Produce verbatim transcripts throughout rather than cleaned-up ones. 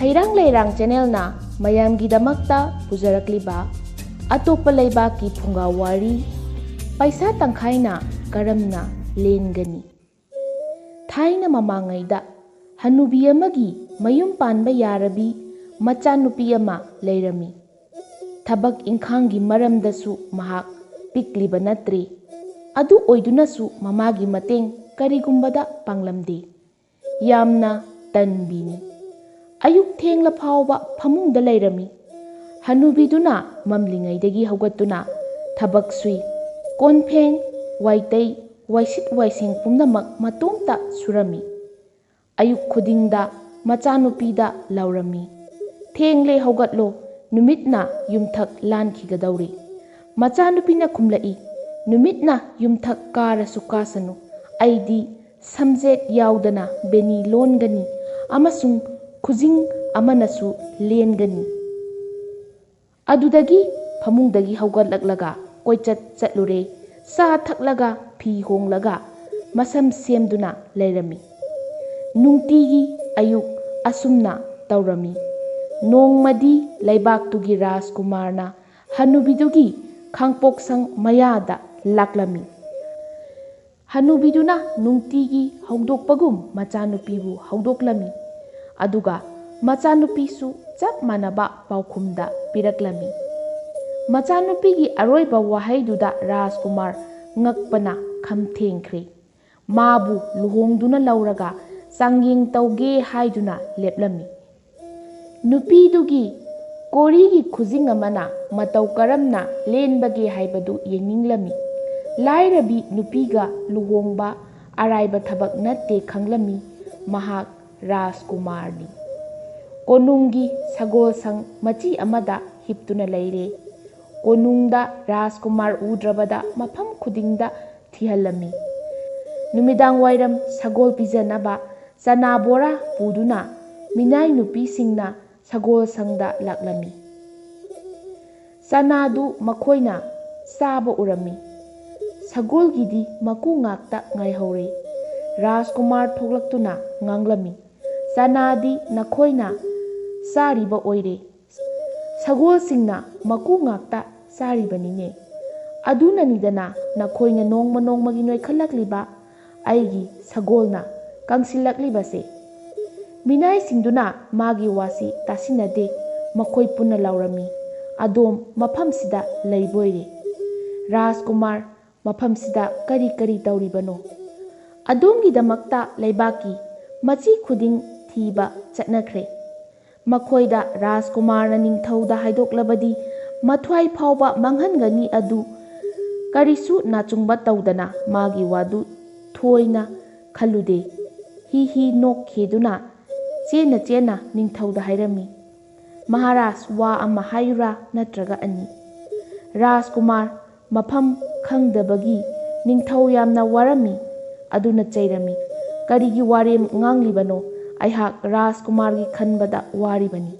ꯍꯩꯔꯥꯡ ꯂꯩꯔꯥꯡ ꯆꯦꯅꯦꯜꯅ ꯃꯌꯥꯝꯒꯤꯗꯃꯛꯇ ꯄꯨꯖꯔꯛꯂꯤꯕ ꯑꯇꯣꯞꯄ ꯂꯩꯕꯥꯛꯀꯤ ꯐꯨꯡꯒꯥ ꯋꯥꯔꯤ, ꯄꯩꯁꯥ ꯇꯪꯈꯥꯏꯅ ꯀꯔꯝꯅ ꯂꯦꯟꯒꯅꯤ? ꯊꯥꯏꯅ ꯃꯃꯥꯡꯉꯩꯗ ꯍꯅꯨꯕꯤ ꯑꯃꯒꯤ ꯃꯌꯨꯝ ꯄꯥꯟꯕ ꯌꯥꯔꯕꯤ ꯃꯆꯥꯅꯨꯄꯤ ꯑꯃ ꯂꯩꯔꯝꯃꯤ꯫ ꯊꯕꯛ ꯏꯪꯈꯥꯡꯒꯤ ꯃꯔꯝꯗꯁꯨ ꯃꯍꯥꯛ ꯄꯤꯛꯂꯤꯕ ꯅꯠꯇ꯭ꯔꯤ꯫ ꯑꯗꯨ ꯑꯣꯏꯗꯨꯅꯁꯨ ꯃꯃꯥꯒꯤ ꯃꯇꯦꯡ ꯀꯔꯤꯒꯨꯝꯕꯗ ꯄꯥꯡꯂꯝꯗꯦ꯫ ꯌꯥꯝꯅ ꯇꯟꯕꯤꯅꯤ꯫ ꯑꯌꯨꯛ ꯊꯦꯡꯂ ꯐꯥꯎꯕ ꯐꯃꯨꯡꯗ ꯂꯩꯔꯝꯃꯤ꯫ ꯍꯅꯨꯕꯤꯗꯨꯅ ꯃꯝꯂꯤꯉꯩꯗꯒꯤ ꯍꯧꯒꯠꯇꯨꯅ ꯊꯕꯛ ꯁꯨꯏ꯫ ꯀꯣꯟ ꯐꯦꯡ, ꯋꯥꯏꯇꯩ, ꯋꯥꯏꯁꯤꯠ ꯋꯥꯏꯁꯦꯡ ꯄꯨꯝꯅꯃꯛ ꯃꯇꯣꯝꯇ ꯁꯨꯔꯝꯃꯤ꯫ ꯑꯌꯨꯛ ꯈꯨꯗꯤꯡꯗ ꯃꯆꯥꯅꯨꯄꯤꯗ ꯂꯥꯎꯔꯝꯃꯤ, "ꯊꯦꯡꯂꯦ, ꯍꯧꯒꯠꯂꯣ, ꯅꯨꯃꯤꯠꯅ ꯌꯨꯝꯊꯛ ꯂꯥꯟꯈꯤꯒꯗꯧꯔꯤ"꯫ ꯃꯆꯥꯅꯨꯄꯤꯅ ꯈꯨꯝꯂꯛꯏ, "ꯅꯨꯃꯤꯠꯅ ꯌꯨꯝꯊꯛ ꯀꯥꯔꯁꯨ ꯀꯥꯁꯅꯨ, ꯑꯩꯗꯤ ꯁꯝꯖꯦꯠ ꯌꯥꯎꯗꯅ ꯕꯦꯅꯤ ꯂꯣꯟꯒꯅꯤ ꯑꯃꯁꯨꯡ ꯈꯨꯖꯤꯡ ꯑꯃꯅꯁꯨ ꯂꯦꯟꯒꯅꯤ"꯫ ꯑꯗꯨꯗꯒꯤ ꯐꯃꯨꯡꯗꯒꯤ ꯍꯧꯒꯠꯂꯛꯂꯒ ꯀꯣꯏꯆꯠ ꯆꯠꯂꯨꯔꯦ꯫ ꯆꯥ ꯊꯛꯂꯒ, ꯐꯤ ꯍꯣꯡꯂꯒ, ꯃꯁꯝ ꯁꯦꯝꯗꯨꯅ ꯂꯩꯔꯝꯃꯤ꯫ ꯅꯨꯡꯇꯤꯒꯤ ꯑꯌꯨꯛ ꯑꯁꯨꯝꯅ ꯇꯧꯔꯝꯃꯤ꯫ ꯅꯣꯡꯃꯗꯤ ꯂꯩꯕꯥꯛꯇꯨꯒꯤ ꯔꯥꯖꯀꯨꯃꯥꯔꯅ ꯍꯅꯨꯕꯤꯗꯨꯒꯤ ꯈꯥꯡꯄꯣꯛꯁꯪ ꯃꯌꯥꯗ ꯂꯥꯛꯂꯝꯃꯤ꯫ ꯍꯅꯨꯕꯤꯗꯨꯅ ꯅꯨꯡꯇꯤꯒꯤ ꯍꯧꯗꯣꯛꯄꯒꯨꯝ ꯃꯆꯥꯅꯨꯄꯤꯕꯨ ꯍꯧꯗꯣꯛꯂꯝꯃꯤ꯫ ꯑꯗꯨꯒ ꯃꯆꯥꯅꯨꯄꯤꯁꯨ ꯆꯞ ꯃꯥꯟꯅꯕ ꯄꯥꯎꯈꯨꯝꯗ ꯄꯤꯔꯛꯂꯝꯃꯤ꯫ ꯃꯆꯥꯅꯨꯄꯤꯒꯤ ꯑꯔꯣꯏꯕ ꯋꯥꯍꯩꯗꯨꯗ ꯔꯥꯖꯀꯨꯃꯥꯔ ꯉꯛꯄꯅ ꯈꯝ ꯊꯦꯡꯈ꯭ꯔꯦ꯫ ꯃꯥꯕꯨ ꯂꯨꯍꯣꯡꯗꯨꯅ ꯂꯧꯔꯒ ꯆꯥꯡꯌꯦꯡ ꯇꯧꯒꯦ ꯍꯥꯏꯗꯨꯅ ꯂꯦꯞꯂꯝꯃꯤ꯫ ꯅꯨꯄꯤꯗꯨꯒꯤ ꯀꯣꯔꯤꯒꯤ ꯈꯨꯖꯤꯡ ꯑꯃꯅ ꯃꯇꯧ ꯀꯔꯝꯅ ꯂꯦꯟꯕꯒꯦ ꯍꯥꯏꯕꯗꯨ ꯌꯦꯡꯅꯤꯡꯂꯝꯃꯤ꯫ ꯂꯥꯏꯔꯕꯤ ꯅꯨꯄꯤꯒ ꯂꯨꯍꯣꯡꯕ ꯑꯔꯥꯏꯕ ꯊꯕꯛ ꯅꯠꯇꯦ ꯈꯪꯂꯝꯃꯤ꯫ ꯃꯍꯥꯛ ꯔꯥꯖꯀꯨꯃꯥꯔꯅꯤ꯫ ꯀꯣꯅꯨꯡꯒꯤ ꯁꯒꯣꯜꯁꯪ ꯃꯆꯤ ꯑꯃꯗ ꯍꯤꯞꯇꯨꯅ ꯂꯩꯔꯦ꯫ ꯀꯣꯅꯨꯡꯗ ꯔꯥꯖꯀꯨꯃꯥꯔ ꯎꯗ꯭ꯔꯕꯗ ꯃꯐꯝ ꯈꯨꯗꯤꯡꯗ ꯊꯤꯍꯜꯂꯝꯃꯤ꯫ ꯅꯨꯃꯤꯗꯥꯡ ꯋꯥꯏꯔꯝ ꯁꯒꯣꯜ ꯄꯤꯖꯅꯕ ꯆꯅꯥ ꯕꯣꯔꯥ ꯄꯨꯗꯨꯅ ꯃꯤꯅꯥꯏ ꯅꯨꯄꯤꯁꯤꯡꯅ ꯁꯒꯣꯜꯁꯪꯗ ꯂꯥꯛꯂꯝꯃꯤ꯫ ꯆꯅꯥꯗꯨ ꯃꯈꯣꯏꯅ ꯆꯥꯕ ꯎꯔꯝꯃꯤ꯫ ꯁꯒꯣꯜꯒꯤꯗꯤ ꯃꯀꯨ ꯉꯥꯛꯇ ꯉꯥꯏꯍꯧꯔꯦ꯫ ꯔꯥꯖꯀꯨꯃꯥꯔ ꯊꯣꯛꯂꯛꯇꯨꯅ ꯉꯥꯡꯂꯝꯃꯤ, "ꯆꯅꯥꯗꯤ ꯅꯈꯣꯏꯅ ꯆꯥꯔꯤꯕ ꯑꯣꯏꯔꯦ꯫ ꯁꯒꯣꯜꯁꯤꯡꯅ ꯃꯀꯨ ꯉꯥꯛꯇ ꯆꯥꯔꯤꯕꯅꯤꯅꯦ꯫ ꯑꯗꯨꯅꯅꯤꯗꯅ ꯅꯈꯣꯏꯅ ꯅꯣꯡꯃ ꯅꯣꯡꯃꯒꯤ ꯅꯣꯏꯈꯠꯂꯛꯂꯤꯕ ꯑꯩꯒꯤ ꯁꯒꯣꯜꯅ ꯀꯪꯁꯤꯜꯂꯛꯂꯤꯕꯁꯦ꯫ ꯃꯤꯅꯥꯏꯁꯤꯡꯗꯨꯅ ꯃꯥꯒꯤ ꯋꯥꯁꯤ ꯇꯥꯁꯤꯟꯅꯗꯦ꯫ ꯃꯈꯣꯏ ꯄꯨꯟꯅ ꯂꯥꯎꯔꯝꯃꯤ, "ꯑꯗꯣꯝ ꯃꯐꯝꯁꯤꯗ ꯂꯩꯕꯣꯏꯔꯦ꯫ ꯔꯥꯖꯀꯨꯃꯥꯔ, ꯃꯐꯝꯁꯤꯗ ꯀꯔꯤ ꯀꯔꯤ ꯇꯧꯔꯤꯕꯅꯣ? ꯑꯗꯣꯝꯒꯤꯗꯃꯛꯇ ꯂꯩꯕꯥꯛꯀꯤ ꯃꯆꯤ ꯈꯨꯗꯤꯡ ꯊꯤꯕ ꯆꯠꯅꯈ꯭ꯔꯦ꯫ ꯃꯈꯣꯏꯗ ꯔꯥꯖꯀꯨꯃꯥꯔꯅ ꯅꯤꯡꯊꯧꯗ ꯍꯥꯏꯗꯣꯛꯂꯕꯗꯤ ꯃꯊ꯭ꯋꯥꯏ ꯐꯥꯎꯕ ꯃꯥꯡꯍꯟꯒꯅꯤ꯫ ꯑꯗꯨ ꯀꯔꯤꯁꯨ ꯅꯥꯆꯨꯡꯕ ꯇꯧꯗꯅ ꯃꯥꯒꯤ ꯋꯥꯗꯨ ꯊꯣꯏꯅ ꯈꯜꯂꯨꯗꯦ꯫ ꯍꯤ ꯍꯤ ꯅꯣꯛꯈꯤꯗꯨꯅ ꯆꯦꯟꯅ ꯆꯦꯟꯅ ꯅꯤꯡꯊꯧꯗ ꯍꯥꯏꯔꯝꯃꯤ, "ꯃꯍꯥꯔꯥꯖ, ꯋꯥ ꯑꯃ ꯍꯥꯏꯌꯨꯔꯥ ꯅꯠꯇ꯭ꯔꯒ ꯑꯅꯤ?" ꯔꯥꯖꯀꯨꯃꯥꯔ ꯃꯐꯝ ꯈꯪꯗꯕꯒꯤ ꯅꯤꯡꯊꯧ ꯌꯥꯝꯅ ꯋꯥꯔꯝꯃꯤ꯫ ꯑꯗꯨꯅ ꯆꯩꯔꯝꯃꯤ, "ꯀꯔꯤꯒꯤ ꯋꯥꯔꯦꯝ ꯉꯥꯡꯂꯤꯕꯅꯣ? ꯑꯩꯍꯥꯛ ꯔꯥꯖꯀꯨꯃꯥꯔꯒꯤ ꯈꯟꯕꯗ ꯋꯥꯔꯤꯕꯅꯤ꯫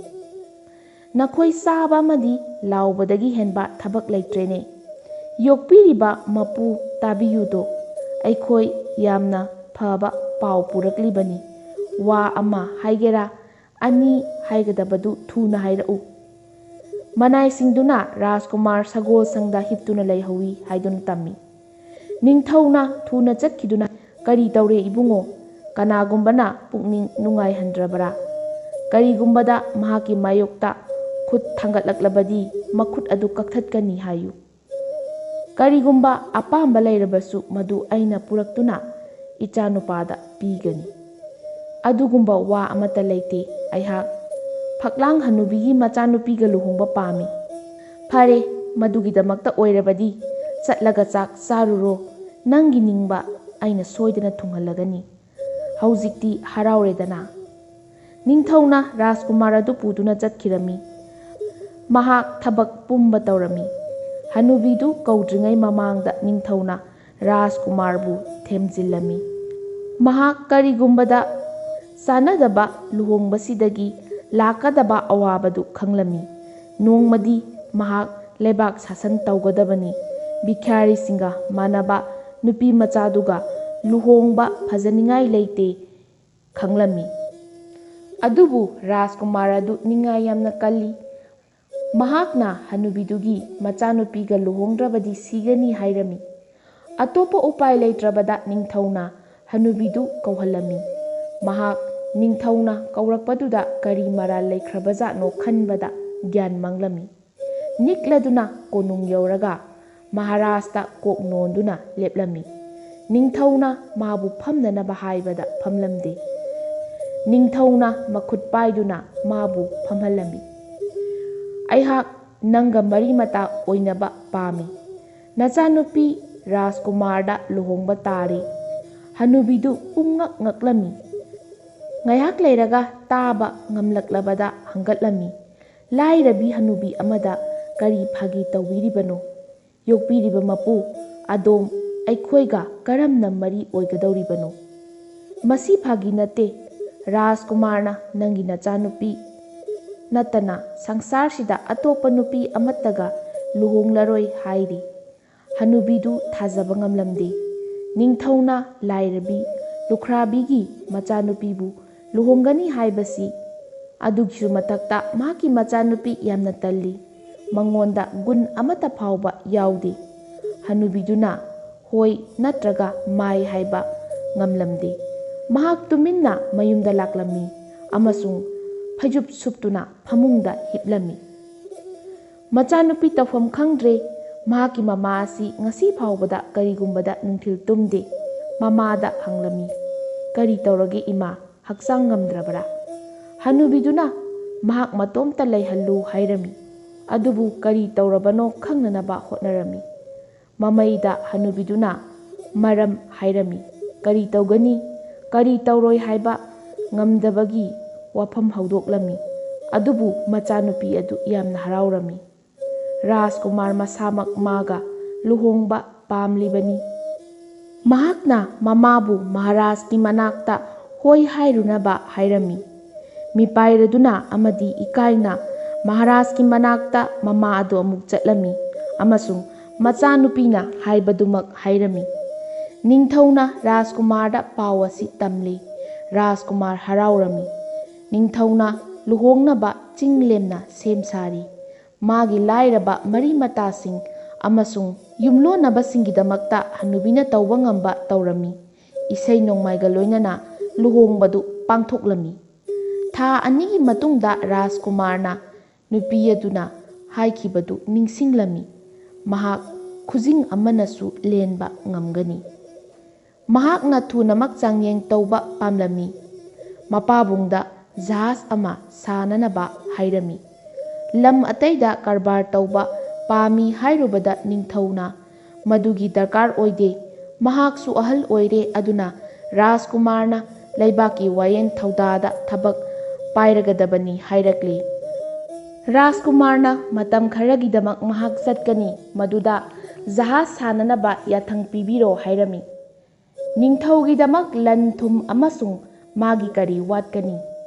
ꯅꯈꯣꯏ ꯆꯥꯕ ꯑꯃꯗꯤ ꯂꯥꯎꯕꯗꯒꯤ ꯍꯦꯟꯕ ꯊꯕꯛ ꯂꯩꯇ꯭ꯔꯦꯅꯦ꯫ ꯌꯣꯛꯄꯤꯔꯤꯕ ꯃꯄꯨ ꯇꯥꯕꯤꯌꯨꯗꯣ, ꯑꯩꯈꯣꯏ ꯌꯥꯝꯅ ꯐꯕ ꯄꯥꯎ ꯄꯨꯔꯛꯂꯤꯕꯅꯤ꯫ ꯋꯥ ꯑꯃ ꯍꯥꯏꯒꯦꯔꯥ, ꯑꯅꯤ ꯍꯥꯏꯒꯗꯕꯗꯨ ꯊꯨꯅ ꯍꯥꯏꯔꯛꯎ꯫" ꯃꯅꯥꯏꯁꯤꯡꯗꯨꯅ ꯔꯥꯖꯀꯨꯃꯥꯔ ꯁꯒꯣꯜꯁꯪꯗ ꯍꯤꯞꯇꯨꯅ ꯂꯩꯍꯧꯏ ꯍꯥꯏꯗꯨꯅ ꯇꯝꯃꯤ꯫ ꯅꯤꯡꯊꯧꯅ ꯊꯨꯅ ꯆꯠꯈꯤꯗꯨꯅ, "ꯀꯔꯤ ꯇꯧꯔꯦ ꯏꯕꯨꯡꯉꯣ? ꯀꯅꯥꯒꯨꯝꯕꯅ ꯄꯨꯛꯅꯤꯡ ꯅꯨꯡꯉꯥꯏꯍꯟꯗ꯭ꯔꯕꯔꯥ? ꯀꯔꯤꯒꯨꯝꯕꯗ ꯃꯍꯥꯛꯀꯤ ꯃꯥꯌꯣꯛꯇ ꯈꯨꯠ ꯊꯥꯡꯒꯠꯂꯛꯂꯕꯗꯤ ꯃꯈꯨꯠ ꯑꯗꯨ ꯀꯛꯊꯠꯀꯅꯤ ꯍꯥꯏꯌꯨ꯫ ꯀꯔꯤꯒꯨꯝꯕ ꯑꯄꯥꯝꯕ ꯂꯩꯔꯕꯁꯨ ꯃꯗꯨ ꯑꯩꯅ ꯄꯨꯔꯛꯇꯨꯅ ꯏꯆꯥꯅꯨꯄꯥꯗ ꯄꯤꯒꯅꯤ꯫" "ꯑꯗꯨꯒꯨꯝꯕ ꯋꯥ ꯑꯃꯠꯇ ꯂꯩꯇꯦ꯫ ꯑꯩꯍꯥꯛ ꯐꯛꯂꯥꯡ ꯍꯅꯨꯕꯤꯒꯤ ꯃꯆꯥꯅꯨꯄꯤꯒ ꯂꯨꯍꯣꯡꯕ ꯄꯥꯝꯃꯤ꯫" "ꯐꯔꯦ, ꯃꯗꯨꯒꯤꯗꯃꯛꯇ ꯑꯣꯏꯔꯕꯗꯤ ꯆꯠꯂꯒ ꯆꯥꯛ ꯆꯥꯔꯨꯔꯣ꯫ ꯅꯪꯒꯤ ꯅꯤꯡꯕ ꯑꯩꯅ ꯁꯣꯏꯗꯅ ꯊꯨꯡꯍꯜꯂꯒꯅꯤ꯫ ꯍꯧꯖꯤꯛꯇꯤ ꯍꯔꯥꯎꯔꯦꯗꯅ꯫" ꯅꯤꯡꯊꯧꯅ ꯔꯥꯖꯀꯨꯃꯥꯔ ꯑꯗꯨ ꯄꯨꯗꯨꯅ ꯆꯠꯈꯤꯔꯝꯃꯤ꯫ ꯃꯍꯥꯛ ꯊꯕꯛ ꯄꯨꯝꯕ ꯇꯧꯔꯝꯃꯤ꯫ ꯍꯅꯨꯕꯤꯗꯨ ꯀꯧꯗ꯭ꯔꯤꯉꯩ ꯃꯃꯥꯡꯗ ꯅꯤꯡꯊꯧꯅ ꯔꯥꯖꯀꯨꯃꯥꯔꯕꯨ ꯊꯦꯝꯖꯤꯜꯂꯝꯃꯤ꯫ ꯃꯍꯥꯛ ꯀꯔꯤꯒꯨꯝꯕꯗ ꯆꯥꯟꯅꯗꯕ ꯂꯨꯍꯣꯡꯕꯁꯤꯗꯒꯤ ꯂꯥꯛꯀꯗꯕ ꯑꯋꯥꯕꯗꯨ ꯈꯪꯂꯝꯃꯤ꯫ ꯅꯣꯡꯃꯗꯤ ꯃꯍꯥꯛ ꯂꯩꯕꯥꯛ ꯁꯥꯁꯟ ꯇꯧꯒꯗꯕꯅꯤ꯫ ꯚꯤꯈ꯭ꯌꯥꯔꯤꯁꯤꯡꯒ ꯃꯥꯟꯅꯕ ꯅꯨꯄꯤ ꯃꯆꯥꯗꯨꯒ ꯂꯨꯍꯣꯡꯕ ꯐꯖꯅꯤꯡꯉꯥꯏ ꯂꯩꯇꯦ ꯈꯪꯂꯝꯃꯤ꯫ ꯑꯗꯨꯕꯨ ꯔꯥꯖꯀꯨꯃꯥꯔ ꯑꯗꯨ ꯅꯤꯡꯉꯥꯏ ꯌꯥꯝꯅ ꯀꯜꯂꯤ꯫ ꯃꯍꯥꯛꯅ ꯍꯅꯨꯕꯤꯗꯨꯒꯤ ꯃꯆꯥꯅꯨꯄꯤꯒ ꯂꯨꯍꯣꯡꯗ꯭ꯔꯕꯗꯤ ꯁꯤꯒꯅꯤ ꯍꯥꯏꯔꯝꯃꯤ꯫ ꯑꯇꯣꯞꯄ ꯎꯄꯥꯏ ꯂꯩꯇ꯭ꯔꯕꯗ ꯅꯤꯡꯊꯧꯅ ꯍꯅꯨꯕꯤꯗꯨ ꯀꯧꯍꯜꯂꯝꯃꯤ꯫ ꯃꯍꯥꯛ ꯅꯤꯡꯊꯧꯅ ꯀꯧꯔꯛꯄꯗꯨꯗ ꯀꯔꯤ ꯃꯔꯥꯜ ꯂꯩꯈ꯭ꯔꯕꯖꯥꯠꯅꯣ ꯈꯟꯕꯗ ꯒ꯭ꯌꯥꯟ ꯃꯥꯡꯂꯝꯃꯤ꯫ ꯅꯤꯛꯂꯗꯨꯅ ꯀꯣꯅꯨꯡ ꯌꯧꯔꯒ ꯃꯍꯥꯔꯥꯖꯇ ꯀꯣꯛ ꯅꯣꯟꯗꯨꯅ ꯂꯦꯞꯂꯝꯃꯤ꯫ ꯅꯤꯡꯊꯧꯅ ꯃꯥꯕꯨ ꯐꯝꯅꯅꯕ ꯍꯥꯏꯕꯗ ꯐꯝꯂꯝꯗꯦ꯫ ꯅꯤꯡꯊꯧꯅ ꯃꯈꯨꯠ ꯄꯥꯏꯗꯨꯅ ꯃꯥꯕꯨ ꯐꯝꯍꯜꯂꯝꯃꯤ꯫ "ꯑꯩꯍꯥꯛ ꯅꯪꯒ ꯃꯔꯤ ꯃꯇꯥ ꯑꯣꯏꯅꯕ ꯄꯥꯝꯃꯤ꯫ ꯅꯆꯥꯅꯨꯄꯤ ꯔꯥꯖꯀꯨꯃꯥꯔꯗ ꯂꯨꯍꯣꯡꯕ ꯇꯥꯔꯦ꯫" ꯍꯅꯨꯕꯤꯗꯨ ꯄꯨꯡꯉꯛ ꯉꯛꯂꯝꯃꯤ꯫ ꯉꯥꯏꯍꯥꯛ ꯂꯩꯔꯒ ꯇꯥꯕ ꯉꯝꯂꯛꯂꯕꯗ ꯍꯪꯒꯠꯂꯝꯃꯤ꯫ "ꯂꯥꯏꯔꯕꯤ ꯍꯅꯨꯕꯤ ꯑꯃꯗ ꯀꯔꯤ ꯐꯥꯒꯤ ꯇꯧꯕꯤꯔꯤꯕꯅꯣ? ꯌꯣꯛꯄꯤꯔꯤꯕ ꯃꯄꯨ ꯑꯗꯣꯝ ꯑꯩꯈꯣꯏꯒ ꯀꯔꯝꯅ ꯃꯔꯤ ꯑꯣꯏꯒꯗꯧꯔꯤꯕꯅꯣ? ꯃꯁꯤ ꯐꯥꯒꯤ ꯅꯠꯇꯦ꯫ ꯔꯥꯖꯀꯨꯃꯥꯔꯅ ꯅꯪꯒꯤ ꯅꯆꯥꯅꯨꯄꯤ ꯅꯠꯇꯅ ꯁꯪꯁꯥꯔꯁꯤꯗ ꯑꯇꯣꯞꯄ ꯅꯨꯄꯤ ꯑꯃꯠꯇꯒ ꯂꯨꯍꯣꯡꯂꯔꯣꯏ ꯍꯥꯏꯔꯤ꯫" ꯍꯅꯨꯕꯤꯗꯨ ꯊꯥꯖꯕ ꯉꯝꯂꯝꯗꯦ꯫ ꯅꯤꯡꯊꯧꯅ ꯂꯥꯏꯔꯕꯤ ꯂꯨꯈ꯭ꯔꯥꯕꯤꯒꯤ ꯃꯆꯥꯅꯨꯄꯤꯕꯨ ꯂꯨꯍꯣꯡꯒꯅꯤ ꯍꯥꯏꯕꯁꯤ, ꯑꯗꯨꯒꯤꯁꯨ ꯃꯊꯛꯇ ꯃꯍꯥꯛꯀꯤ ꯃꯆꯥꯅꯨꯄꯤ ꯌꯥꯝꯅ ꯇꯜꯂꯤ꯫ ꯃꯉꯣꯟꯗ ꯒꯨꯟ ꯑꯃꯠꯇ ꯐꯥꯎꯕ ꯌꯥꯎꯗꯦ꯫ ꯍꯅꯨꯕꯤꯗꯨꯅ ꯍꯣꯏ ꯅꯠꯇ꯭ꯔꯒ ꯃꯥꯏ ꯍꯥꯏꯕ ꯉꯝꯂꯝꯗꯦ꯫ ꯃꯍꯥꯛ ꯇꯨꯃꯤꯟꯅ ꯃꯌꯨꯝꯗ ꯂꯥꯛꯂꯝꯃꯤ ꯑꯃꯁꯨꯡ ꯐꯩꯖꯨꯞ ꯁꯨꯞꯇꯨꯅ ꯐꯃꯨꯡꯗ ꯍꯤꯞꯂꯝꯃꯤ꯫ ꯃꯆꯥꯅꯨꯄꯤ ꯇꯧꯐꯝ ꯈꯪꯗ꯭ꯔꯦ꯫ ꯃꯍꯥꯛꯀꯤ ꯃꯃꯥ ꯑꯁꯤ ꯉꯁꯤ ꯐꯥꯎꯕꯗ ꯀꯔꯤꯒꯨꯝꯕꯗ ꯅꯨꯡꯊꯤꯜ ꯇꯨꯝꯗꯦ꯫ ꯃꯃꯥꯗ ꯍꯪꯂꯝꯃꯤ, "ꯀꯔꯤ ꯇꯧꯔꯒꯦ ꯏꯃꯥ? ꯍꯛꯆꯥꯡ ꯉꯝꯗ꯭ꯔꯕꯔꯥ?" ꯍꯅꯨꯕꯤꯗꯨꯅ ꯃꯍꯥꯛ ꯃꯇꯣꯝꯇ ꯂꯩꯍꯜꯂꯨ ꯍꯥꯏꯔꯝꯃꯤ꯫ ꯑꯗꯨꯕꯨ ꯀꯔꯤ ꯇꯧꯔꯕꯅꯣ ꯈꯪꯅꯅꯕ ꯍꯣꯠꯅꯔꯝꯃꯤ꯫ ꯃꯃꯩꯗ ꯍꯅꯨꯕꯤꯗꯨꯅ ꯃꯔꯝ ꯍꯥꯏꯔꯝꯃꯤ꯫ ꯀꯔꯤ ꯇꯧꯒꯅꯤ, ꯀꯔꯤ ꯇꯧꯔꯣꯏ ꯍꯥꯏꯕ ꯉꯝꯗꯕꯒꯤ ꯋꯥꯐꯝ ꯍꯧꯗꯣꯛꯂꯝꯃꯤ꯫ ꯑꯗꯨꯕꯨ ꯃꯆꯥꯅꯨꯄꯤ ꯑꯗꯨ ꯌꯥꯝꯅ ꯍꯔꯥꯎꯔꯝꯃꯤ꯫ ꯔꯥꯖꯀꯨꯃꯥꯔ ꯃꯁꯥꯃꯛ ꯃꯥꯒ ꯂꯨꯍꯣꯡꯕ ꯄꯥꯝꯂꯤꯕꯅꯤ꯫ ꯃꯍꯥꯛꯅ ꯃꯃꯥꯕꯨ ꯃꯍꯥꯔꯥꯖꯀꯤ ꯃꯅꯥꯛꯇ ꯍꯣꯏ ꯍꯥꯏꯔꯨꯅꯕ ꯍꯥꯏꯔꯝꯃꯤ꯫ ꯃꯤꯄꯥꯏꯔꯗꯨꯅ ꯑꯃꯗꯤ ꯏꯀꯥꯏꯅ ꯃꯍꯥꯔꯥꯖꯀꯤ ꯃꯅꯥꯛꯇ ꯃꯃꯥ ꯑꯗꯨ ꯑꯃꯨꯛ ꯆꯠꯂꯝꯃꯤ ꯑꯃꯁꯨꯡ ꯃꯆꯥꯅꯨꯄꯤꯅ ꯍꯥꯏꯕꯗꯨꯃꯛ ꯍꯥꯏꯔꯝꯃꯤ꯫ ꯅꯤꯡꯊꯧꯅ ꯔꯥꯖꯀꯨꯃꯥꯔꯗ ꯄꯥꯎ ꯑꯁꯤ ꯇꯝꯂꯤ꯫ ꯔꯥꯖꯀꯨꯃꯥꯔ ꯍꯔꯥꯎꯔꯝꯃꯤ꯫ ꯅꯤꯡꯊꯧꯅ ꯂꯨꯍꯣꯡꯅꯕ ꯆꯤꯡ ꯂꯦꯝꯅ ꯁꯦꯝ ꯁꯥꯔꯤ꯫ ꯃꯥꯒꯤ ꯂꯥꯏꯔꯕ ꯃꯔꯤ ꯃꯇꯥꯁꯤꯡ ꯑꯃꯁꯨꯡ ꯌꯨꯝꯂꯣꯟꯅꯕꯁꯤꯡꯒꯤꯗꯃꯛꯇ ꯍꯅꯨꯕꯤꯅ ꯇꯧꯕ ꯉꯝꯕ ꯇꯧꯔꯝꯃꯤ꯫ ꯏꯁꯩ ꯅꯣꯡꯃꯥꯏꯒ ꯂꯣꯏꯅꯅ ꯂꯨꯍꯣꯡꯕꯗꯨ ꯄꯥꯡꯊꯣꯛꯂꯝꯃꯤ꯫ ꯊꯥ ꯑꯅꯤꯒꯤ ꯃꯇꯨꯡꯗ ꯔꯥꯖꯀꯨꯃꯥꯔꯅ ꯅꯨꯄꯤ ꯑꯗꯨꯅ ꯍꯥꯏꯈꯤꯕꯗꯨ ꯅꯤꯡꯁꯤꯡꯂꯝꯃꯤ꯫ ꯃꯍꯥꯛ ꯈꯨꯖꯤꯡ ꯑꯃꯅꯁꯨ ꯂꯦꯟꯕ ꯉꯝꯒꯅꯤ꯫ ꯃꯍꯥꯛꯅ ꯊꯨꯅꯃꯛ ꯆꯥꯡꯌꯦꯡ ꯇꯧꯕ ꯄꯥꯝꯂꯝꯃꯤ꯫ ꯃꯄꯥꯕꯨꯡꯗ ꯖꯍꯥꯖ ꯑꯃ ꯁꯥꯅꯅꯕ ꯍꯥꯏꯔꯝꯃꯤ꯫ ꯂꯝ ꯑꯇꯩꯗ ꯀꯔꯕꯥꯔ ꯇꯧꯕ ꯄꯥꯝꯃꯤ ꯍꯥꯏꯔꯨꯕꯗ ꯅꯤꯡꯊꯧꯅ ꯃꯗꯨꯒꯤ ꯗꯔꯀꯥꯔ ꯑꯣꯏꯗꯦ, ꯃꯍꯥꯛꯁꯨ ꯑꯍꯜ ꯑꯣꯏꯔꯦ, ꯑꯗꯨꯅ ꯔꯥꯖꯀꯨꯃꯥꯔꯅ ꯂꯩꯕꯥꯛꯀꯤ ꯋꯥꯌꯦꯜ ꯊꯧꯗꯥꯗ ꯊꯕꯛ ꯄꯥꯏꯔꯒꯗꯕꯅꯤ ꯍꯥꯏꯔꯛꯂꯤ꯫ ꯔꯥꯖꯀꯨꯃꯥꯔꯅ ꯃꯇꯝ ꯈꯔꯒꯤꯗꯃꯛ ꯃꯍꯥꯛ ꯆꯠꯀꯅꯤ, ꯃꯗꯨꯗ ꯖꯍꯥꯖ ꯁꯥꯅꯅꯕ ꯌꯥꯊꯪ ꯄꯤꯕꯤꯔꯣ ꯍꯥꯏꯔꯝꯃꯤ꯫ ꯅꯤꯡꯊꯧꯒꯤꯗꯃꯛ ꯂꯟ ꯊꯨꯝ ꯑꯃꯁꯨꯡ ꯃꯥꯒꯤ ꯀꯔꯤ ꯋꯥꯠꯀꯅꯤ?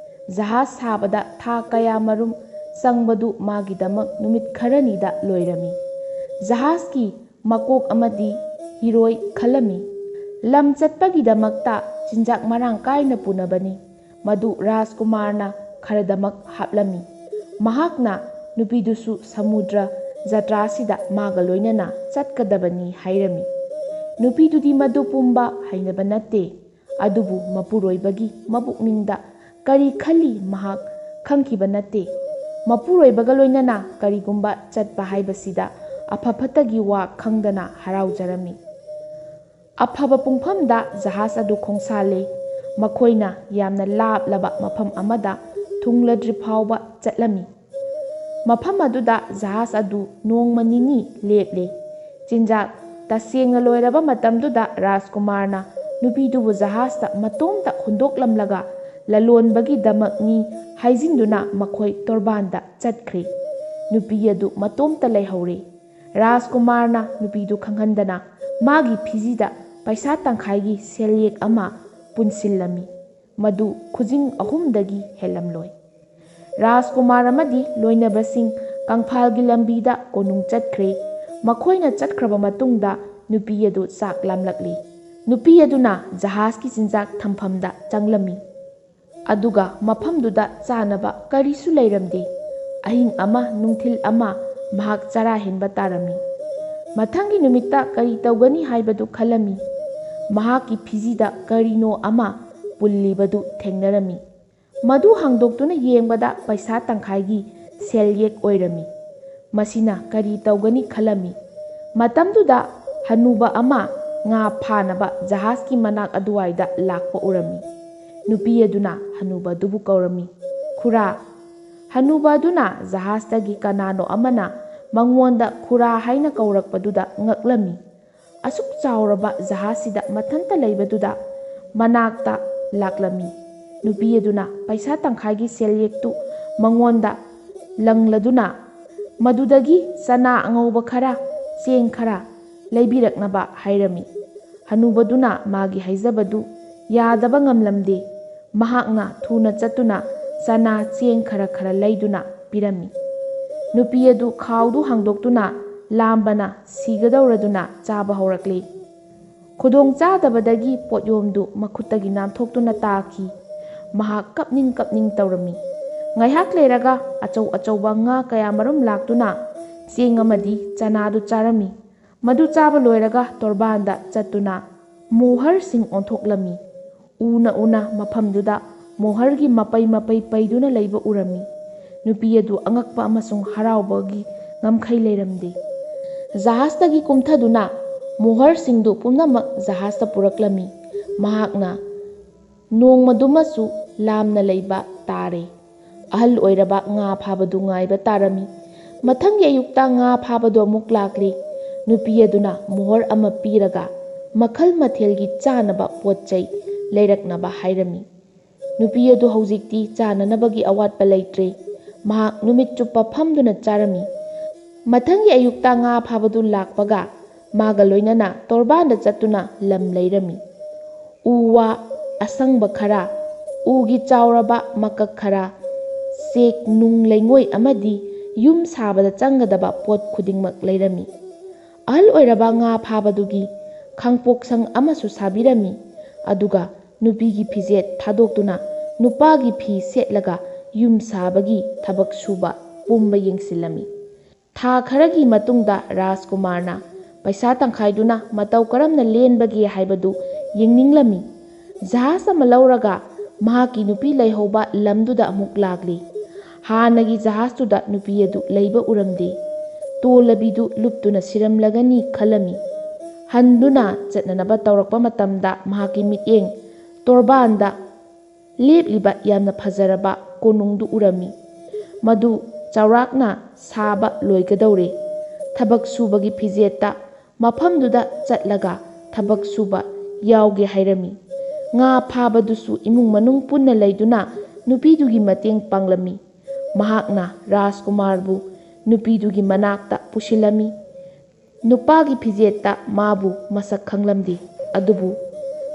ꯖꯍꯥꯖ ꯁꯥꯕꯗ ꯊꯥ ꯀꯌꯥ ꯃꯔꯨꯝ ꯆꯪꯕꯗꯨ ꯃꯥꯒꯤꯗꯃꯛ ꯅꯨꯃꯤꯠ ꯈꯔꯅꯤꯗ ꯂꯣꯏꯔꯝꯃꯤ꯫ ꯖꯍꯥꯖꯀꯤ ꯃꯀꯣꯛ ꯑꯃꯗꯤ ꯍꯤꯔꯣꯏ ꯈꯜꯂꯝꯃꯤ꯫ ꯂꯝ ꯆꯠꯄꯒꯤꯗꯃꯛꯇ ꯆꯤꯟꯖꯥꯛ ꯃꯔꯥꯡ ꯀꯥꯏꯅ ꯄꯨꯅꯕꯅꯤ꯫ ꯃꯗꯨ ꯔꯥꯖꯀꯨꯃꯥꯔꯅ ꯈꯔꯗꯃꯛ ꯍꯥꯞꯂꯝꯃꯤ꯫ ꯃꯍꯥꯛꯅ ꯅꯨꯄꯤꯗꯨꯁꯨ ꯁꯃꯨꯗ꯭ꯔ ꯖꯇ꯭ꯔꯥꯁꯤꯗ ꯃꯥꯒ ꯂꯣꯏꯅꯅ ꯆꯠꯀꯗꯕꯅꯤ ꯍꯥꯏꯔꯝꯃꯤ꯫ ꯅꯨꯄꯤꯗꯨꯗꯤ ꯃꯗꯨ ꯄꯨꯝꯕ ꯍꯩꯅꯕ ꯅꯠꯇꯦ, ꯑꯗꯨꯕꯨ ꯃꯄꯨꯔꯣꯏꯕꯒꯤ ꯃꯄꯨꯛꯅꯤꯡꯗ ꯀꯔꯤ ꯈꯜꯂꯤ ꯃꯍꯥꯛ ꯈꯪꯈꯤꯕ ꯅꯠꯇꯦ꯫ ꯃꯄꯨꯔꯣꯏꯕꯒ ꯂꯣꯏꯅꯅ ꯀꯔꯤꯒꯨꯝꯕ ꯆꯠꯄ ꯍꯥꯏꯕꯁꯤꯗ ꯑꯐ ꯐꯠꯇꯒꯤ ꯋꯥ ꯈꯪꯗꯅ ꯍꯔꯥꯎꯖꯔꯝꯃꯤ꯫ ꯑꯐꯕ ꯄꯨꯡꯐꯝꯗ ꯖꯍꯥꯖ ꯑꯗꯨ ꯈꯣꯡꯁꯥꯜꯂꯦ꯫ ꯃꯈꯣꯏꯅ ꯌꯥꯝꯅ ꯂꯥꯞꯂꯕ ꯃꯐꯝ ꯑꯃꯗ ꯊꯨꯡꯂꯗ꯭ꯔꯤ ꯐꯥꯎꯕ ꯆꯠꯂꯝꯃꯤ꯫ ꯃꯐꯝ ꯑꯗꯨꯗ ꯖꯍꯥꯖ ꯑꯗꯨ ꯅꯣꯡꯃ ꯅꯤꯅꯤ ꯂꯦꯞꯂꯦ꯫ ꯆꯤꯟꯖꯥꯛ ꯇꯁꯦꯡꯅ ꯂꯣꯏꯔꯕ ꯃꯇꯝꯗꯨꯗ ꯔꯥꯖꯀꯨꯃꯥꯔꯅ ꯅꯨꯄꯤꯗꯨꯕꯨ ꯖꯍꯥꯖꯇ ꯃꯇꯣꯝꯇ ꯍꯨꯟꯗꯣꯛꯂꯝꯂꯒ ꯂꯂꯣꯟꯕꯒꯤꯗꯃꯛꯅꯤ ꯍꯥꯏꯖꯤꯟꯗꯨꯅ ꯃꯈꯣꯏ ꯇꯣꯔꯕꯥꯟꯗ ꯆꯠꯈ꯭ꯔꯦ꯫ ꯅꯨꯄꯤ ꯑꯗꯨ ꯃꯇꯣꯝꯇ ꯂꯩꯍꯧꯔꯦ꯫ ꯔꯥꯖꯀꯨꯃꯥꯔꯅ ꯅꯨꯄꯤꯗꯨ ꯈꯪꯍꯟꯗꯅ ꯃꯥꯒꯤ ꯐꯤꯖꯤꯗ ꯄꯩꯁꯥ ꯇꯪꯈꯥꯏꯒꯤ ꯁꯦꯜꯌꯦꯛ ꯑꯃ ꯄꯨꯟꯁꯤꯜꯂꯝꯃꯤ꯫ ꯃꯗꯨ ꯈꯨꯖꯤꯡ ꯑꯍꯨꯝꯗꯒꯤ ꯍꯦꯜꯂꯝꯂꯣꯏ꯫ ꯔꯥꯖꯀꯨꯃꯥꯔ ꯑꯃꯗꯤ ꯂꯣꯏꯅꯕꯁꯤꯡ ꯀꯪꯐꯥꯜꯒꯤ ꯂꯝꯕꯤꯗ ꯀꯣꯅꯨꯡ ꯆꯠꯈ꯭ꯔꯦ꯫ ꯃꯈꯣꯏꯅ ꯆꯠꯈ꯭ꯔꯕ ꯃꯇꯨꯡꯗ ꯅꯨꯄꯤ ꯑꯗꯨ ꯆꯥꯛ ꯂꯥꯝꯂꯛꯂꯤ꯫ ꯅꯨꯄꯤ ꯑꯗꯨꯅ ꯖꯍꯥꯖꯀꯤ ꯆꯤꯟꯖꯥꯛ ꯊꯝꯐꯝꯗ ꯆꯪꯂꯝꯃꯤ꯫ ꯑꯗꯨꯒ ꯃꯐꯝꯗꯨꯗ ꯆꯥꯅꯕ ꯀꯔꯤꯁꯨ ꯂꯩꯔꯝꯗꯦ꯫ ꯑꯍꯤꯡ ꯑꯃ ꯅꯨꯡꯊꯤꯜ ꯑꯃ ꯃꯍꯥꯛ ꯆꯔꯥ ꯍꯦꯟꯕ ꯇꯥꯔꯝꯃꯤ꯫ ꯃꯊꯪꯒꯤ ꯅꯨꯃꯤꯠꯇ ꯀꯔꯤ ꯇꯧꯒꯅꯤ ꯍꯥꯏꯕꯗꯨ ꯈꯜꯂꯝꯃꯤ꯫ ꯃꯍꯥꯛꯀꯤ ꯐꯤꯖꯤꯗ ꯀꯔꯤꯅꯣ ꯑꯃ ꯄꯨꯜꯂꯤꯕꯗꯨ ꯊꯦꯡꯅꯔꯝꯃꯤ꯫ ꯃꯗꯨ ꯍꯥꯡꯗꯣꯛꯇꯨꯅ ꯌꯦꯡꯕꯗ ꯄꯩꯁꯥ ꯇꯪꯈꯥꯏꯒꯤ ꯁꯦꯜꯌꯦꯛ ꯑꯣꯏꯔꯝꯃꯤ꯫ ꯃꯁꯤꯅ ꯀꯔꯤ ꯇꯧꯒꯅꯤ ꯈꯜꯂꯝꯃꯤ꯫ ꯃꯇꯝꯗꯨꯗ ꯍꯅꯨꯕ ꯑꯃ ꯉꯥ ꯐꯥꯅꯕ ꯖꯍꯥꯖꯀꯤ ꯃꯅꯥꯛ ꯑꯗꯨꯋꯥꯏꯗ ꯂꯥꯛꯄ ꯎꯔꯝꯃꯤ꯫ ꯅꯨꯄꯤ ꯑꯗꯨꯅ ꯍꯅꯨꯕꯗꯨꯕꯨ ꯀꯧꯔꯝꯃꯤ, "ꯈꯨꯔꯥ!" ꯍꯅꯨꯕ ꯑꯗꯨꯅ ꯖꯍꯥꯖꯇꯒꯤ ꯀꯅꯥꯅꯣ ꯑꯃꯅ ꯃꯉꯣꯟꯗ "ꯈꯨꯔꯥ" ꯍꯥꯏꯅ ꯀꯧꯔꯛꯄꯗꯨꯗ ꯉꯛꯂꯝꯃꯤ꯫ ꯑꯁꯨꯛ ꯆꯥꯎꯔꯕ ꯖꯍꯥꯖꯁꯤꯗ ꯃꯊꯟꯇ ꯂꯩꯕꯗꯨꯗ ꯃꯅꯥꯛꯇ ꯂꯥꯛꯂꯝꯃꯤ꯫ ꯅꯨꯄꯤ ꯑꯗꯨꯅ ꯄꯩꯁꯥ ꯇꯪꯈꯥꯏꯒꯤ ꯁꯦꯜꯌꯦꯛꯇꯨ ꯃꯉꯣꯟꯗ ꯂꯪꯂꯗꯨꯅ, ꯃꯗꯨꯗꯒꯤ ꯆꯅꯥ ꯑꯉꯧꯕ ꯈꯔ, ꯆꯦꯡ ꯈꯔ ꯂꯩꯕꯤꯔꯛꯅꯕ ꯍꯥꯏꯔꯝꯃꯤ꯫ ꯍꯅꯨꯕꯗꯨꯅ ꯃꯥꯒꯤ ꯍꯥꯏꯖꯕꯗꯨ ꯌꯥꯗꯕ ꯉꯝꯂꯝꯗꯦ꯫ ꯃꯍꯥꯛꯅ ꯊꯨꯅ ꯆꯠꯇꯨꯅ ꯆꯅꯥ ꯆꯦꯡ ꯈꯔ ꯈꯔ ꯂꯩꯗꯨꯅ ꯄꯤꯔꯝꯃꯤ꯫ ꯅꯨꯄꯤ ꯑꯗꯨ ꯈꯥꯎꯗꯨ ꯍꯥꯡꯗꯣꯛꯇꯨꯅ ꯂꯥꯝꯕꯅ ꯁꯤꯒꯗꯧꯔꯗꯨꯅ ꯆꯥꯕ ꯍꯧꯔꯛꯂꯤ꯫ ꯈꯨꯗꯣꯡ ꯆꯥꯗꯕꯗꯒꯤ ꯄꯣꯠꯌꯣꯝꯗꯨ ꯃꯈꯨꯠꯇꯒꯤ ꯅꯥꯟꯊꯣꯛꯇꯨꯅ ꯇꯥꯈꯤ꯫ ꯃꯍꯥꯛ ꯀꯞꯅꯤꯡ ꯀꯞꯅꯤꯡ ꯇꯧꯔꯝꯃꯤ꯫ ꯉꯥꯏꯍꯥꯛ ꯂꯩꯔꯒ ꯑꯆꯧ ꯑꯆꯧꯕ ꯉꯥ ꯀꯌꯥ ꯃꯔꯨꯝ ꯂꯥꯛꯇꯨꯅ ꯆꯦꯡ ꯑꯃꯗꯤ ꯆꯅꯥꯗꯨ ꯆꯥꯔꯝꯃꯤ꯫ ꯃꯗꯨ ꯆꯥꯕ ꯂꯣꯏꯔꯒ ꯇꯣꯔꯕꯥꯟꯗ ꯆꯠꯇꯨꯅ ꯃꯣꯍꯔꯁꯤꯡ ꯑꯣꯟꯊꯣꯛꯂꯝꯃꯤ꯫ ꯎꯅ ꯎꯅ ꯃꯐꯝꯗꯨꯗ ꯃꯣꯍꯔꯒꯤ ꯃꯄꯩ ꯃꯄꯩ ꯄꯩꯗꯨꯅ ꯂꯩꯕ ꯎꯔꯝꯃꯤ꯫ ꯅꯨꯄꯤ ꯑꯗꯨ ꯑꯉꯛꯄ ꯑꯃꯁꯨꯡ ꯍꯔꯥꯎꯕꯒꯤ ꯉꯝꯈꯩ ꯂꯩꯔꯝꯗꯦ꯫ ꯖꯍꯥꯖꯇꯒꯤ ꯀꯨꯝꯊꯗꯨꯅ ꯃꯣꯍꯔꯁꯤꯡꯗꯨ ꯄꯨꯝꯅꯃꯛ ꯖꯍꯥꯖꯇ ꯄꯨꯔꯛꯂꯝꯃꯤ꯫ ꯃꯍꯥꯛꯅ ꯅꯣꯡꯃꯗꯨꯃꯁꯨ ꯂꯥꯝꯅ ꯂꯩꯕ ꯇꯥꯔꯦ꯫ ꯑꯍꯜ ꯑꯣꯏꯔꯕ ꯉꯥ ꯐꯥꯕꯗꯨ ꯉꯥꯏꯕ ꯇꯥꯔꯝꯃꯤ꯫ ꯃꯊꯪꯒꯤ ꯑꯌꯨꯛꯇ ꯉꯥ ꯐꯥꯕꯗꯨ ꯑꯃꯨꯛ ꯂꯥꯛꯂꯤ꯫ ꯅꯨꯄꯤ ꯑꯗꯨꯅ ꯃꯣꯍꯔ ꯑꯃ ꯄꯤꯔꯒ ꯃꯈꯜ ꯃꯊꯦꯜꯒꯤ ꯆꯥꯅꯕ ꯄꯣꯠ ꯆꯩ ꯂꯩꯔꯛꯅꯕ ꯍꯥꯏꯔꯝꯃꯤ꯫ ꯅꯨꯄꯤ ꯑꯗꯨ ꯍꯧꯖꯤꯛꯇꯤ ꯆꯥꯅꯅꯕꯒꯤ ꯑꯋꯥꯠꯄ ꯂꯩꯇ꯭ꯔꯦ꯫ ꯃꯍꯥꯛ ꯅꯨꯃꯤꯠ ꯆꯨꯞꯄ ꯐꯝꯗꯨꯅ ꯆꯥꯔꯝꯃꯤ꯫ ꯃꯊꯪꯒꯤ ꯑꯌꯨꯛꯇ ꯉꯥ ꯐꯥꯕꯗꯨ ꯂꯥꯛꯄꯒ ꯃꯥꯒ ꯂꯣꯏꯅꯅ ꯇꯣꯔꯕꯥꯟꯗ ꯆꯠꯇꯨꯅ ꯂꯝ ꯂꯩꯔꯝꯃꯤ꯫ ꯎ ꯋꯥ ꯑꯁꯪꯕ ꯈꯔ, ꯎꯒꯤ ꯆꯥꯎꯔꯕ ꯃꯀꯛ ꯈꯔ, ꯆꯦꯛ ꯅꯨꯡ ꯂꯩꯉꯣꯏ ꯑꯃꯗꯤ ꯌꯨꯝ ꯁꯥꯕꯗ ꯆꯪꯒꯗꯕ ꯄꯣꯠ ꯈꯨꯗꯤꯡꯃꯛ ꯂꯩꯔꯝꯃꯤ꯫ ꯑꯍꯜ ꯑꯣꯏꯔꯕ ꯉꯥ ꯐꯥꯕꯗꯨꯒꯤ ꯈꯥꯡꯄꯣꯛꯁꯪ ꯑꯃꯁꯨ ꯁꯥꯕꯤꯔꯝꯃꯤ꯫ ꯑꯗꯨꯒ ꯅꯨꯄꯤꯒꯤ ꯐꯤꯖꯦꯠ ꯊꯥꯗꯣꯛꯇꯨꯅ ꯅꯨꯄꯥꯒꯤ ꯐꯤ ꯁꯦꯠꯂꯒ ꯌꯨꯝ ꯁꯥꯕꯒꯤ ꯊꯕꯛ ꯁꯨꯕ ꯄꯨꯝꯕ ꯌꯦꯡꯁꯤꯜꯂꯝꯃꯤ꯫ ꯊꯥ ꯈꯔꯒꯤ ꯃꯇꯨꯡꯗ ꯔꯥꯖꯀꯨꯃꯥꯔꯅ ꯄꯩꯁꯥ ꯇꯪꯈꯥꯏꯗꯨꯅ ꯃꯇꯧ ꯀꯔꯝꯅ ꯂꯦꯟꯕꯒꯦ ꯍꯥꯏꯕꯗꯨ ꯌꯦꯡꯅꯤꯡꯂꯝꯃꯤ꯫ ꯖꯍꯥꯖ ꯑꯃ ꯂꯧꯔꯒ ꯃꯍꯥꯛꯀꯤ ꯅꯨꯄꯤ ꯂꯩꯍꯧꯕ ꯂꯝꯗꯨꯗ ꯑꯃꯨꯛ ꯂꯥꯛꯂꯤ꯫ ꯍꯥꯟꯅꯒꯤ ꯖꯍꯥꯖꯇꯨꯗ ꯅꯨꯄꯤ ꯑꯗꯨ ꯂꯩꯕ ꯎꯔꯝꯗꯦ꯫ ꯇꯣꯜꯂꯕꯤꯗꯨ ꯂꯨꯞꯇꯨꯅ ꯁꯤꯔꯝꯂꯒꯅꯤ ꯈꯜꯂꯝꯃꯤ꯫ ꯍꯟꯗꯨꯅ ꯆꯠꯅꯅꯕ ꯇꯧꯔꯛꯄ ꯃꯇꯝꯗ ꯃꯍꯥꯛꯀꯤ ꯃꯤꯠꯌꯦꯡ ꯇꯣꯔꯕꯥꯟꯗ ꯂꯦꯞꯂꯤꯕ ꯌꯥꯝꯅ ꯐꯖꯔꯕ ꯀꯣꯅꯨꯡꯗꯨ ꯎꯔꯝꯃꯤ꯫ ꯃꯗꯨ ꯆꯥꯎꯔꯥꯛꯅ ꯁꯥꯕ ꯂꯣꯏꯒꯗꯧꯔꯦ꯫ ꯊꯕꯛ ꯁꯨꯕꯒꯤ ꯐꯤꯖꯦꯠꯇ ꯃꯐꯝꯗꯨꯗ ꯆꯠꯂꯒ ꯊꯕꯛ ꯁꯨꯕ ꯌꯥꯎꯒꯦ ꯍꯥꯏꯔꯝꯃꯤ꯫ ꯉꯥ ꯐꯥꯕꯗꯨꯁꯨ ꯏꯃꯨꯡ ꯃꯅꯨꯡ ꯄꯨꯟꯅ ꯂꯩꯗꯨꯅ ꯅꯨꯄꯤꯗꯨꯒꯤ ꯃꯇꯦꯡ ꯄꯥꯡꯂꯝꯃꯤ꯫ ꯃꯍꯥꯛꯅ ꯔꯥꯖꯀꯨꯃꯥꯔꯕꯨ ꯅꯨꯄꯤꯗꯨꯒꯤ ꯃꯅꯥꯛꯇ ꯄꯨꯁꯤꯜꯂꯝꯃꯤ꯫ ꯅꯨꯄꯥꯒꯤ ꯐꯤꯖꯦꯠꯇ ꯃꯥꯕꯨ ꯃꯁꯛ ꯈꯪꯂꯝꯗꯦ, ꯑꯗꯨꯕꯨ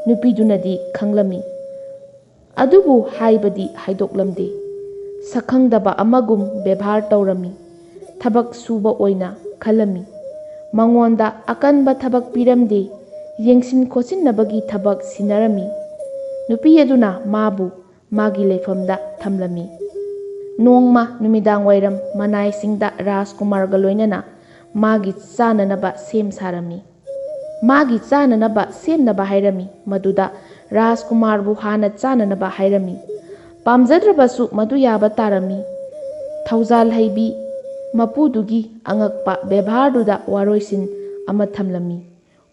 ꯅꯨꯄꯤꯗꯨꯅꯗꯤ ꯈꯪꯂꯝꯃꯤ꯫ ꯑꯗꯨꯕꯨ ꯍꯥꯏꯕꯗꯤ ꯍꯥꯏꯗꯣꯛꯂꯝꯗꯦ꯫ ꯁꯛꯈꯪꯗꯕ ꯑꯃꯒꯨꯝ ꯕꯦꯚꯥꯔ ꯇꯧꯔꯝꯃꯤ꯫ ꯊꯕꯛ ꯁꯨꯕ ꯑꯣꯏꯅ ꯈꯜꯂꯝꯃꯤ꯫ ꯃꯉꯣꯟꯗ ꯑꯀꯟꯕ ꯊꯕꯛ ꯄꯤꯔꯝꯗꯦ꯫ ꯌꯦꯡꯁꯤꯟ ꯈꯣꯠꯆꯤꯟꯅꯕꯒꯤ ꯊꯕꯛ ꯁꯤꯟꯅꯔꯝꯃꯤ꯫ ꯅꯨꯄꯤ ꯑꯗꯨꯅ ꯃꯥꯕꯨ ꯃꯥꯒꯤ ꯂꯩꯐꯝꯗ ꯊꯝꯂꯝꯃꯤ꯫ ꯅꯣꯡꯃ ꯅꯨꯃꯤꯗꯥꯡ ꯋꯥꯏꯔꯝ ꯃꯅꯥꯏꯁꯤꯡꯗ ꯔꯥꯖꯀꯨꯃꯥꯔꯒ ꯂꯣꯏꯅꯅ ꯃꯥꯒꯤ ꯆꯥꯅꯅꯕ ꯁꯦꯝ ꯁꯥꯔꯝꯃꯤ꯫ ꯃꯥꯒꯤ ꯆꯥꯅꯅꯕ ꯁꯦꯝꯅꯕ ꯍꯥꯏꯔꯝꯃꯤ꯫ ꯃꯗꯨꯗ ꯔꯥꯖꯀꯨꯃꯥꯔꯕꯨ ꯍꯥꯟꯅ ꯆꯥꯅꯅꯕ ꯍꯥꯏꯔꯝꯃꯤ꯫ ꯄꯥꯝꯖꯗ꯭ꯔꯕꯁꯨ ꯃꯗꯨ ꯌꯥꯕ ꯇꯥꯔꯝꯃꯤ꯫ ꯊꯧꯖꯥꯜ ꯍꯩꯕꯤ ꯃꯄꯨꯗꯨꯒꯤ ꯑꯉꯛꯄ ꯕꯦꯚꯥꯔꯗꯨꯗ ꯋꯥꯔꯣꯏꯁꯤꯟ ꯑꯃ ꯊꯝꯂꯝꯃꯤ꯫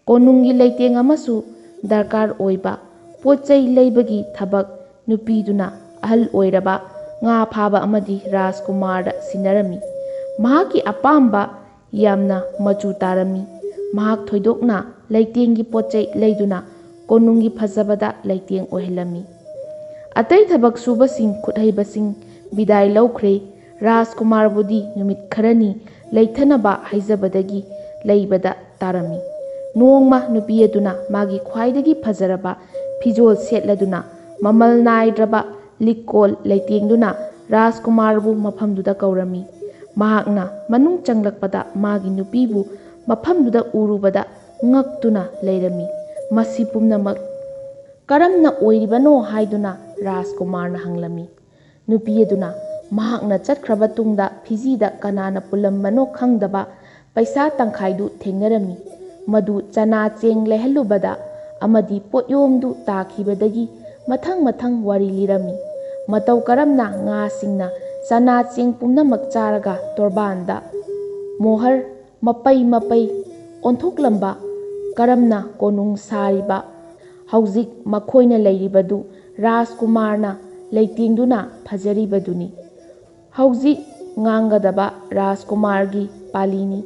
ꯀꯣꯅꯨꯡꯒꯤ ꯂꯩꯇꯦꯡ ꯑꯃꯁꯨ ꯗꯔꯀꯥꯔ ꯑꯣꯏꯕ ꯄꯣꯠ ꯆꯩ ꯂꯩꯕꯒꯤ ꯊꯕꯛ ꯅꯨꯄꯤꯗꯨꯅ ꯑꯍꯜ ꯑꯣꯏꯔꯕ ꯉꯥ ꯐꯥꯕ ꯑꯃꯗꯤ ꯔꯥꯖꯀꯨꯃꯥꯔꯗ ꯁꯤꯟꯅꯔꯝꯃꯤ꯫ ꯃꯍꯥꯛꯀꯤ ꯑꯄꯥꯝꯕ ꯌꯥꯝꯅ ꯃꯆꯨ ꯇꯥꯔꯝꯃꯤ꯫ ꯃꯍꯥꯛ ꯊꯣꯏꯗꯣꯛꯅ ꯂꯩꯇꯦꯡꯒꯤ ꯄꯣꯠ ꯆꯩ ꯂꯩꯗꯨꯅ ꯀꯣꯅꯨꯡꯒꯤ ꯐꯖꯕꯗ ꯂꯩꯇꯦꯡ ꯑꯣꯏꯍꯜꯂꯝꯃꯤ꯫ ꯑꯇꯩ ꯊꯕꯛ ꯁꯨꯕꯁꯤꯡ, ꯈꯨꯠꯍꯩꯕꯁꯤꯡ ꯕꯤꯗꯥꯏ ꯂꯧꯈ꯭ꯔꯦ꯫ ꯔꯥꯖꯀꯨꯃꯥꯔꯕꯨꯗꯤ ꯅꯨꯃꯤꯠ ꯈꯔꯅꯤ ꯂꯩꯊꯅꯕ ꯍꯥꯏꯖꯕꯗꯒꯤ ꯂꯩꯕꯗ ꯇꯥꯔꯝꯃꯤ꯫ ꯅꯣꯡꯃ ꯅꯨꯄꯤ ꯑꯗꯨꯅ ꯃꯥꯒꯤ ꯈ꯭ꯋꯥꯏꯗꯒꯤ ꯐꯖꯔꯕ ꯐꯤꯖꯣꯜ ꯁꯦꯠꯂꯗꯨꯅ ꯃꯃꯜ ꯅꯥꯏꯗ꯭ꯔꯕ ꯂꯤꯛꯀꯣꯜ ꯂꯩꯇꯦꯡꯗꯨꯅ ꯔꯥꯖꯀꯨꯃꯥꯔꯕꯨ ꯃꯐꯝꯗꯨꯗ ꯀꯧꯔꯝꯃꯤ꯫ ꯃꯍꯥꯛꯅ ꯃꯅꯨꯡ ꯆꯪꯂꯛꯄꯗ ꯃꯥꯒꯤ ꯅꯨꯄꯤꯕꯨ ꯃꯐꯝꯗꯨꯗ ꯎꯔꯨꯕꯗ ꯉꯛꯇꯨꯅ ꯂꯩꯔꯝꯃꯤ꯫ ꯃꯁꯤ ꯄꯨꯝꯅꯃꯛ ꯀꯔꯝꯅ ꯑꯣꯏꯔꯤꯕꯅꯣ ꯍꯥꯏꯗꯨꯅ ꯔꯥꯖꯀꯨꯃꯥꯔꯅ ꯍꯪꯂꯝꯃꯤ꯫ ꯅꯨꯄꯤ ꯑꯗꯨꯅ ꯃꯍꯥꯛꯅ ꯆꯠꯈ꯭ꯔꯕ ꯇꯨꯡꯗ ꯐꯤꯖꯤꯗ ꯀꯅꯥꯅ ꯄꯨꯜꯂꯝꯕꯅꯣ ꯈꯪꯗꯕ ꯄꯩꯁꯥ ꯇꯪꯈꯥꯏꯗꯨ ꯊꯦꯡꯅꯔꯝꯃꯤ꯫ ꯃꯗꯨ ꯆꯅꯥ ꯆꯦꯡ ꯂꯩꯍꯜꯂꯨꯕꯗ ꯑꯃꯗꯤ ꯄꯣꯠꯌꯣꯝꯗꯨ ꯇꯥꯈꯤꯕꯗꯒꯤ ꯃꯊꯪ ꯃꯊꯪ ꯋꯥꯔꯤ ꯂꯤꯔꯝꯃꯤ꯫ ꯃꯇꯧ ꯀꯔꯝꯅ ꯉꯥꯁꯤꯡꯅ ꯆꯅꯥ ꯆꯦꯡ ꯄꯨꯝꯅꯃꯛ ꯆꯥꯔꯒ ꯇꯣꯔꯕꯥꯟꯗ ꯃꯣꯍꯔ ꯃꯄꯩ ꯃꯄꯩ ꯑꯣꯟꯊꯣꯛꯂꯝꯕ, ꯀꯔꯝꯅ ꯀꯣꯅꯨꯡ ꯁꯥꯔꯤꯕ, ꯍꯧꯖꯤꯛ ꯃꯈꯣꯏꯅ ꯂꯩꯔꯤꯕꯗꯨ ꯔꯥꯖꯀꯨꯃꯥꯔꯅ ꯂꯩꯇꯦꯡꯗꯨꯅ ꯐꯖꯔꯤꯕꯗꯨꯅꯤ꯫ ꯍꯧꯖꯤꯛ ꯉꯥꯡꯒꯗꯕ ꯔꯥꯖꯀꯨꯃꯥꯔꯒꯤ ꯄꯥꯂꯤꯅꯤ꯫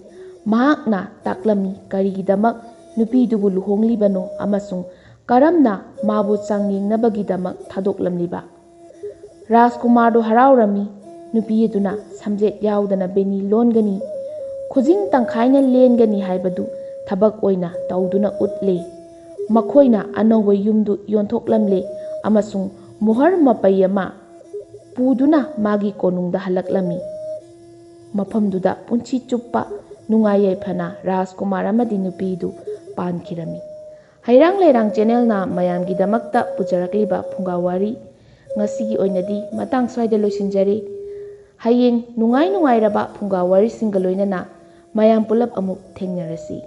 ꯃꯍꯥꯛꯅ ꯇꯥꯛꯂꯝꯃꯤ ꯀꯔꯤꯒꯤꯗꯃꯛ ꯅꯨꯄꯤꯗꯨꯕꯨ ꯂꯨꯍꯣꯡꯂꯤꯕꯅꯣ ꯑꯃꯁꯨꯡ ꯀꯔꯝꯅ ꯃꯥꯕꯨ ꯆꯥꯡꯌꯦꯡꯅꯕꯒꯤꯗꯃꯛ ꯊꯥꯗꯣꯛꯂꯝꯂꯤꯕ꯫ ꯔꯥꯖꯀꯨꯃꯥꯔꯗꯨ ꯍꯔꯥꯎꯔꯝꯃꯤ꯫ ꯅꯨꯄꯤ ꯑꯗꯨꯅ ꯁꯝꯖꯦꯠ ꯌꯥꯎꯗꯅ ꯕꯦꯅꯤ ꯂꯣꯟꯒꯅꯤ, ꯈꯨꯖꯤꯡ ꯇꯪꯈꯥꯏꯅ ꯂꯦꯟꯒꯅꯤ ꯍꯥꯏꯕꯗꯨ ꯊꯕꯛ ꯑꯣꯏꯅ ꯇꯧꯗꯨꯅ ꯎꯠꯂꯦ꯫ ꯃꯈꯣꯏꯅ ꯑꯅꯧꯕ ꯌꯨꯝꯗꯨ ꯌꯣꯟꯊꯣꯛꯂꯝꯂꯦ ꯑꯃꯁꯨꯡ ꯃꯣꯍꯔ ꯃꯄꯩ ꯑꯃ ꯄꯨꯗꯨꯅ ꯃꯥꯒꯤ ꯀꯣꯅꯨꯡꯗ ꯍꯜꯂꯛꯂꯝꯃꯤ꯫ ꯃꯐꯝꯗꯨꯗ ꯄꯨꯟꯁꯤ ꯆꯨꯞꯄ ꯅꯨꯡꯉꯥꯏ ꯌꯥꯏꯐꯅ ꯔꯥꯖꯀꯨꯃꯥꯔ ꯑꯃꯗꯤ ꯅꯨꯄꯤꯗꯨ ꯄꯥꯟꯈꯤꯔꯝꯃꯤ꯫ ꯍꯩꯔꯥꯡ ꯂꯩꯔꯥꯡ ꯆꯦꯅꯦꯜꯅ ꯃꯌꯥꯝꯒꯤꯗꯃꯛꯇ ꯄꯨꯖꯔꯛꯂꯤꯕ ꯐꯨꯡꯒꯥ ꯋꯥꯔꯤ ꯉꯁꯤꯒꯤ ꯑꯣꯏꯅꯗꯤ ꯃꯇꯥꯡ ꯁ꯭ꯋꯥꯏꯗ ꯂꯣꯏꯁꯤꯟꯖꯔꯦ꯫ ꯍꯌꯦꯡ ꯅꯨꯡꯉꯥꯏ ꯅꯨꯡꯉꯥꯏꯔꯕ ꯐꯨꯡꯒꯥ ꯋꯥꯔꯤꯁꯤꯡꯒ ꯂꯣꯏꯅꯅ ꯃꯌꯥꯝ ꯄꯨꯂꯞ ꯑꯃꯨꯛ ꯊꯦꯡꯅꯔꯁꯤ꯫